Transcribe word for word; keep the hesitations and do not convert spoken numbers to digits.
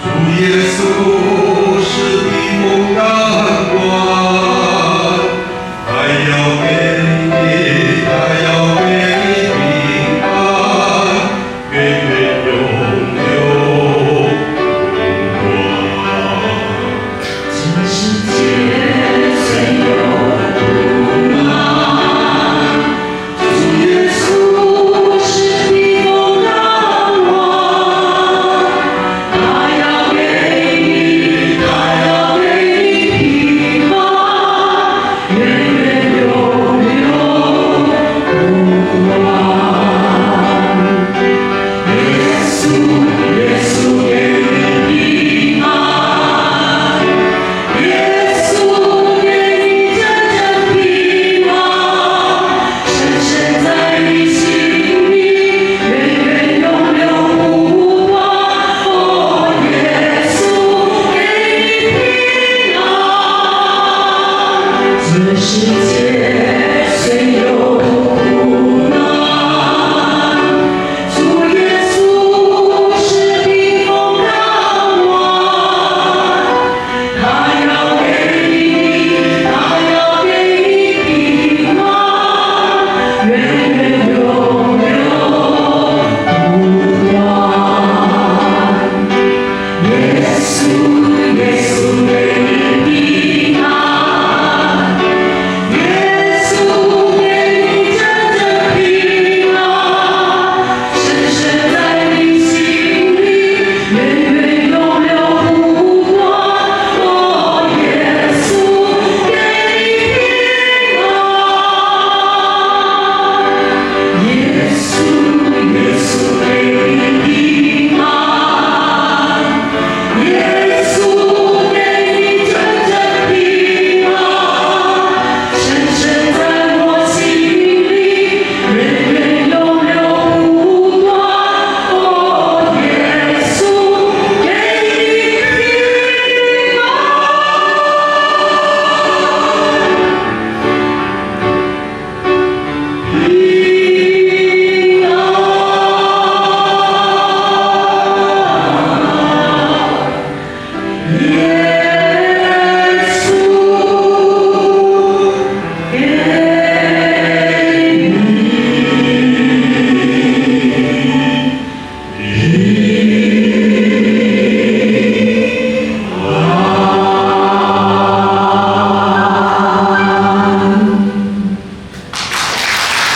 主耶稣是避风港湾，他要给你，他要给你平安，永远永远不断。这世界虽有苦难， 主耶稣是避风港湾，他要给你，他要给你平安，永远永远不断。耶稣，耶稣给你平安。 耶稣给你真正平安，深深在你心里，源源永流不断。哦，耶稣给你平安。这世界虽有苦难， 主耶稣是避风港湾，他要给你，他要给你平安，源源永流不断。耶稣，耶稣给你平安。 耶稣给你真正平安，深深在你心里，源源永流不断。哦，耶稣给你平安，耶稣，耶稣给你平安。 耶稣给你真正平安，深深在我心里，源源永流不断。哦，耶稣给你平安。